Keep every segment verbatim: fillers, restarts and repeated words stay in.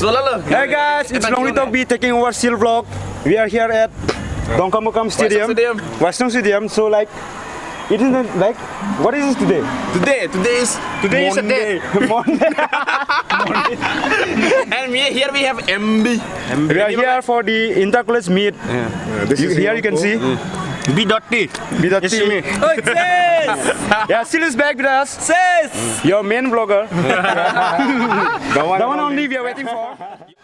So, lalo. Hey guys, it's Longri Tokbi taking over Seal Vlog. We are here at Dongkamukam Stadium. Waisong Stadium. Waisong Stadium. So like, it is not like, what is this today? Today, today is, today is a day. Monday. Monday. And we, here we have M B. We are here for the inter-college meet. Yeah. Yeah, this You, is here you can Singapore. See. B dot T. B dot T. It's me. Oh, it's Sis. Yeah, Seal is back with us. Sis. Your main vlogger. The one The one and only only we are waiting for.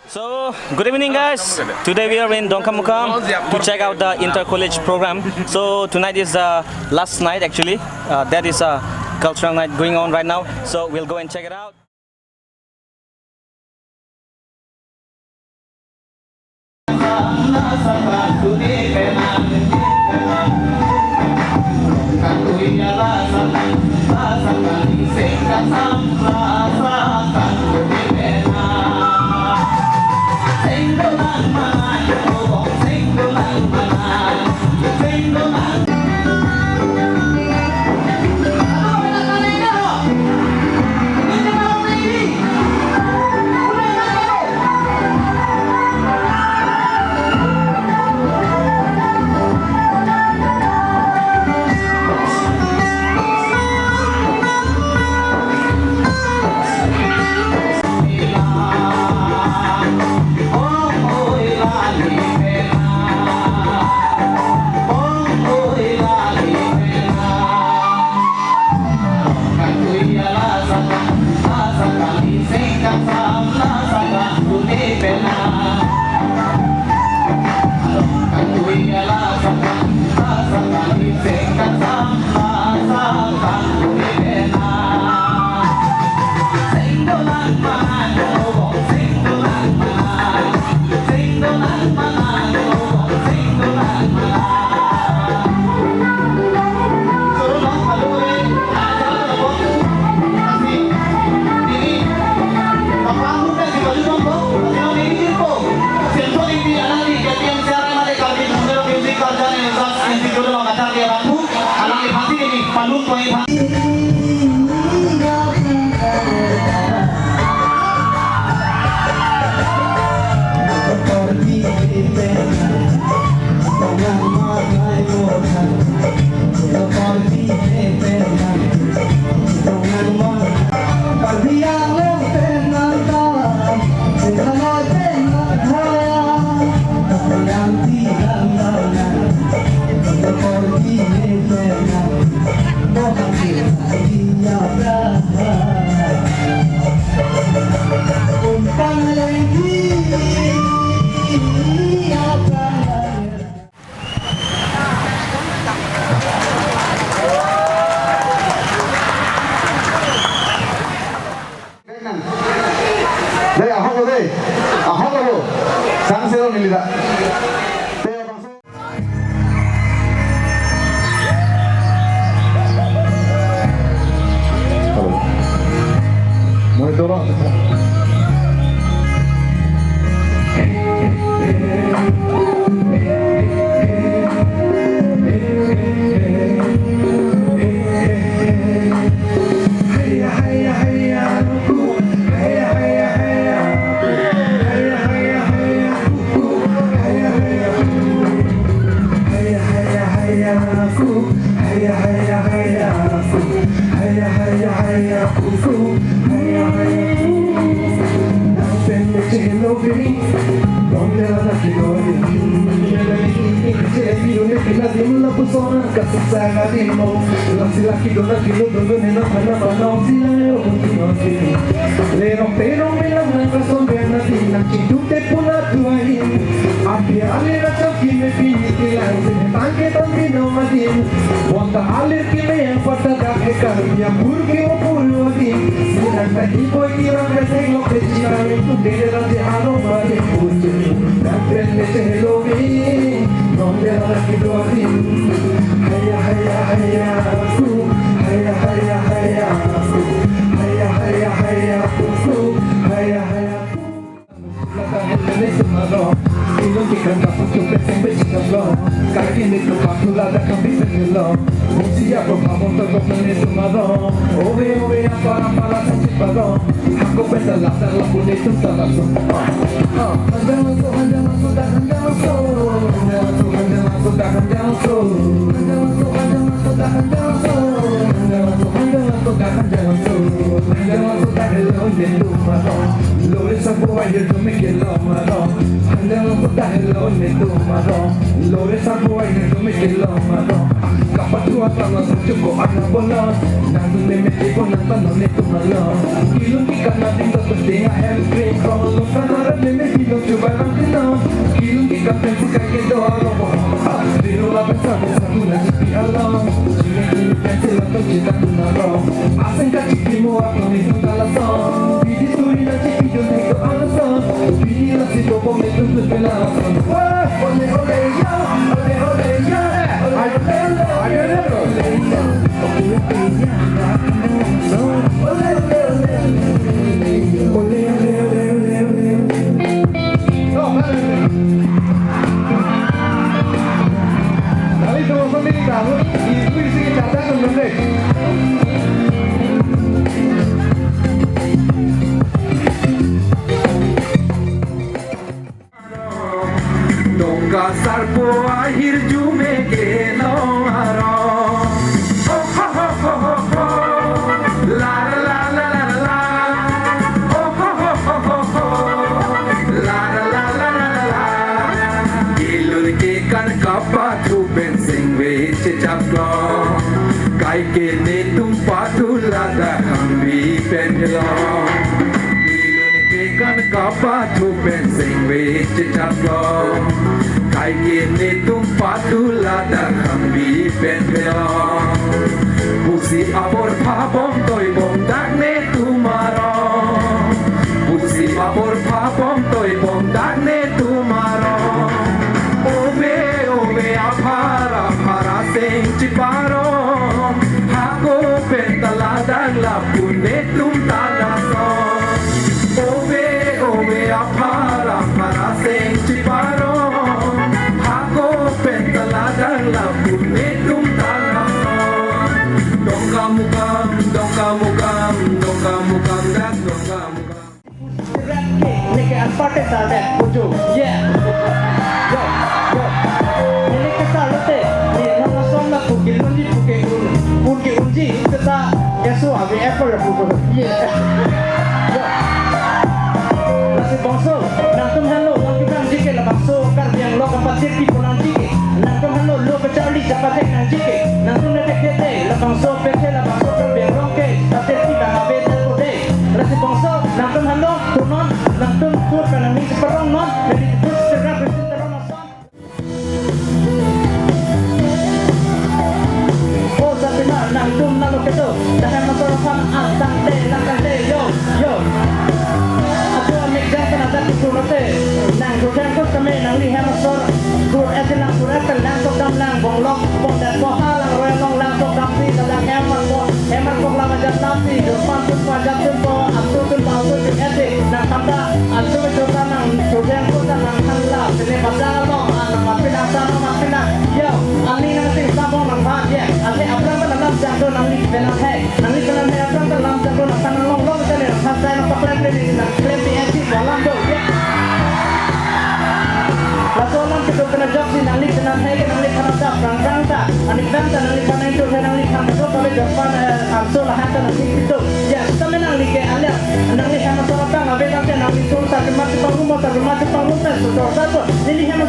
So, good evening, guys. Today we are in Dongkamukam to check out the inter-college program. So, tonight is the last night, actually. Uh, that is a cultural night going on right now. So, we'll go and check it out. Dei, ahok lo dei. Ahok lo. Sang selo neli ta. Te abang so- Hello. Monitor. Kan kaput tu peseng besi kaplo. Kaki ni tu pathu ladak kami penilo. Musi ya ko pamon to kok nani tumaro. Ove ove apa rama rasa ciparo. Hako penta ladak lapu ni tu talaso. Ah, ah. Hanjang laso, hanjang laso, dak hanjang laso. Hanjang laso, hanjang laso, dak hanjang laso. Hanjang laso, hanjang laso, dak hanjang laso. Hanjang laso, hanjang laso, dak hanjang laso. Hanjang laso, dak helo ni tumaro. Lore sapo ayo tu me kelo maro. Hanjang laso, dak helo ni tumaro. Lore sapo ayo tu me kelo maro. Kapathu atang laso chuko ana bola. Nang tu me me tipo nang tano ni tumaro. Kilung ki kana ding to tu dinga hem kre. Kong lo kana rat me me pino chuba nang tino. Kilung ki kapen si kai ke do aro bo. Pino la pesa pesa kuna chipi alo. Chine kini pensi la to chita tuna ro. Aseng ka chipi mo ako ni tu talaso. Bidi suri na chipi jun thek to alaso. Bidi la si bobo me tu tu pela alaso. Wah, ole ole ya, ole ole ya, ole ole ya, ole ole ya. Ole ole ole. Ole ole ole ole. Dongka sarpo ahirjume kelo aro. Oh, ho, ho, ho, ho, ho. La, la, la, la, la, la, la. Oh, ho, ho, ho, ho, ho. La, la, la, la, la, la, la. Kelun ke kan kapathu pen sengve chechaplo. Kaike netum pathu ladak hangvi pen helo. Kelun ke kan kapathu pen sengve chechaplo. Kaike netum pathu ladak hangvi pen helo. Pusi apor phabom toi bom dak netum aro. Pusi apor phabom toi bom dak netum aro. Ove ove aphara phara seng chiparo. Hako penta ladak lapu netum talaso. Ove ove aphara phara seng chiparo. Hako penta ladak lapu netum talaso. Dongkamukam, dongkamukam, dongkamukam dak dongkamukam. Rap ke, neke anpartek sar dek, buju. Yeah. Yo, yo. Neke sar lote, ne non asom na puki lunji puki un, puki unji, kesa, keso ave apple ya puju. Yeah. Yo. Lasi bangso, nangtum henlo, nangtum nangji ke labangso, Karbi Anglong kapatir pi ponangji ke. Nangtum henlo, lo kacharli kapatir nangji ke. Nangtum neke kete, labangso, pete, labangso, Karbi Anglong ke, patir pi bang ave dan kode. Lasi bangso, nangtum henlo, turnon, nangtum tur kanami seperong non, jadi tur serak resin terong ason. O Sapina, nangtum nalo kedo, dak hem asor aphan, ah, tangte, nang tangte, yo, yo. Atu amik jang kana dak tu lote, nang gojang kos kami, nangli hem asor, kur etin lang, kur etin lang, sok dam lang, bonglok, bongdat, boha lang, royong lang, sok dam si, dalang hem asor. Hemar kok lama jat nasi, jumpan tumpa jat tumpo, antu tumpa antu tum ete, nang kanta, antu jota nang, jojeng kota nang kanta, sene basa along, ah, nang mapin asa nang mapin nang, yo, ani nang sing sabong nang phan, ye, ate aphrang kan alam jangdo nangli penang hai, nangli penang hai aphrang kan alam jangdo nang kan nang long long jane nang phan sai nang paklem le ni nang klem di eti, walam do, ye. Laso alam kedo kena jok si nangli penang hai ke nangli phan asa prang prang ta. Ani bang ta nangli phan nang itu, nangli phan betul kami depan, eh, arso lahat ta nangli itu. Ya, kami nangli ke alia, nangli hem asor aphan ave tangte nangli tum sa kemat pangrum, sa kemat pangrum, eh, so, so, sa, so. Neli hem,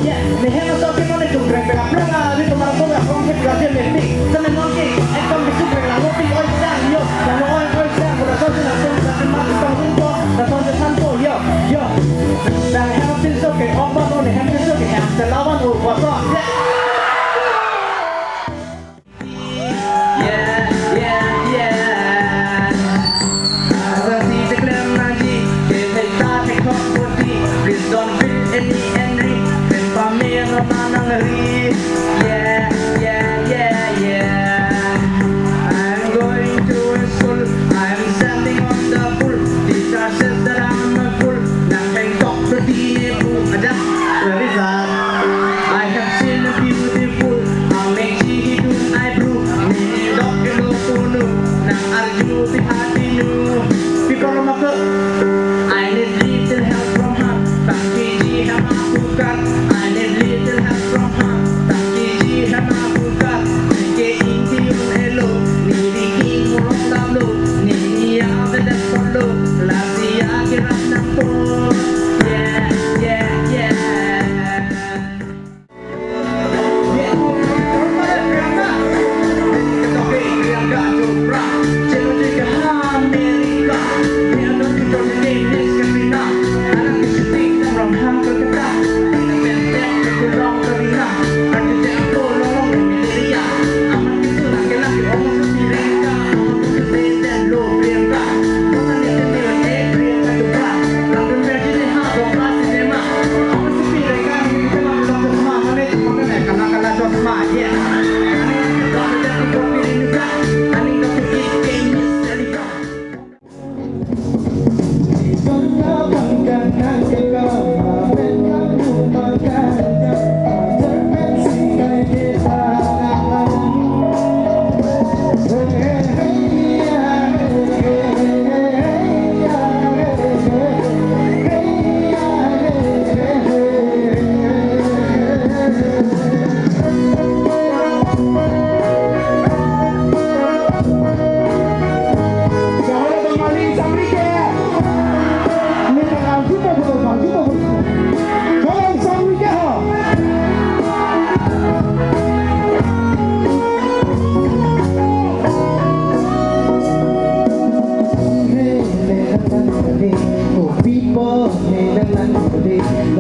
ya, ne hem asor ke nangli tum kreng pengap pengap, abi tum arso ya, krong ke pengap dia mesti. Kami nangli, eh, kami bisu kreng lang, ngopi, oi, sang, yo, lang, oi, oi, sang, udah so, so, nang tum sa kemat pangrum po, nang tum sa san po, yo, yo. Nang hem apin so ke, opa no, ne hem apin so ke, hem selawan, oh, what's up, ya. Yeah, yeah, yeah. Arasi teklem nangji, kethek ta thekhok poti. Please don't fit any entry. Pen pame no manang ri. Yeah, yeah, yeah, yeah. I'm going to a school. I'm standing on the pool. Teacher says that I'm a fool. Nang peng tok poti ne pu. Aja. Larissa.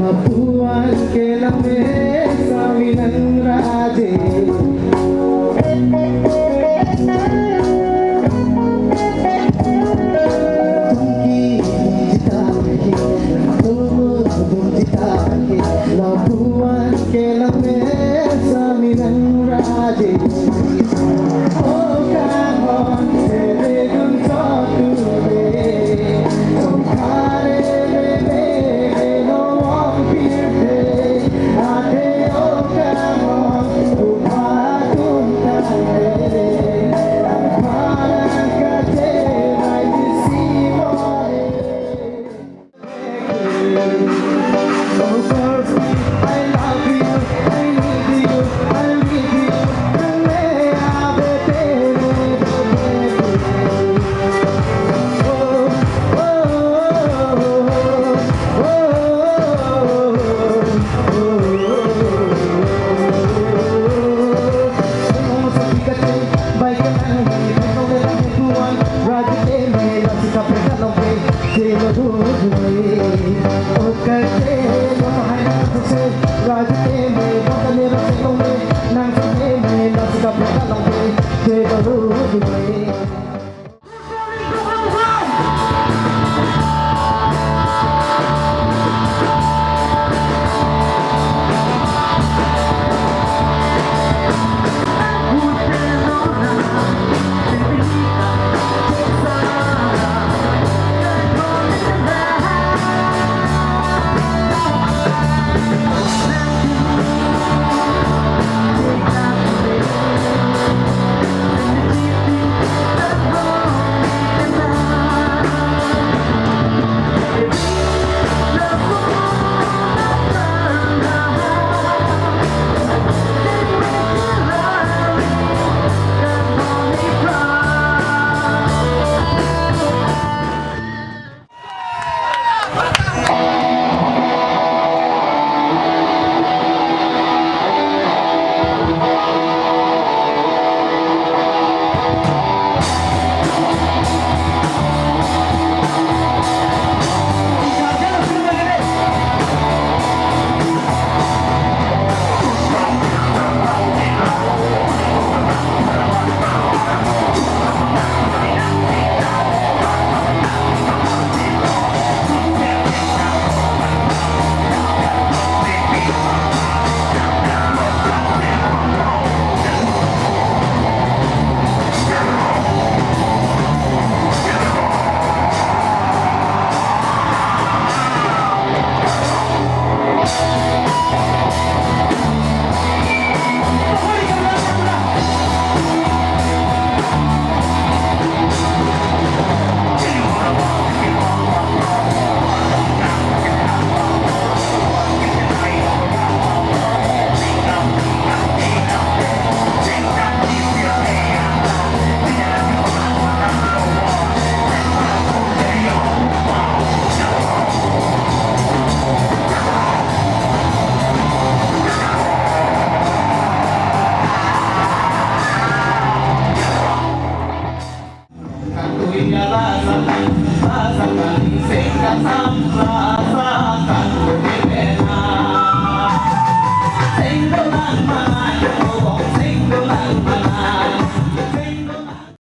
Lapuan ke lamesa minang raje. Tungki tungki ta ke, tungki tungki ta ke, lapuan ke lamesa minang raje.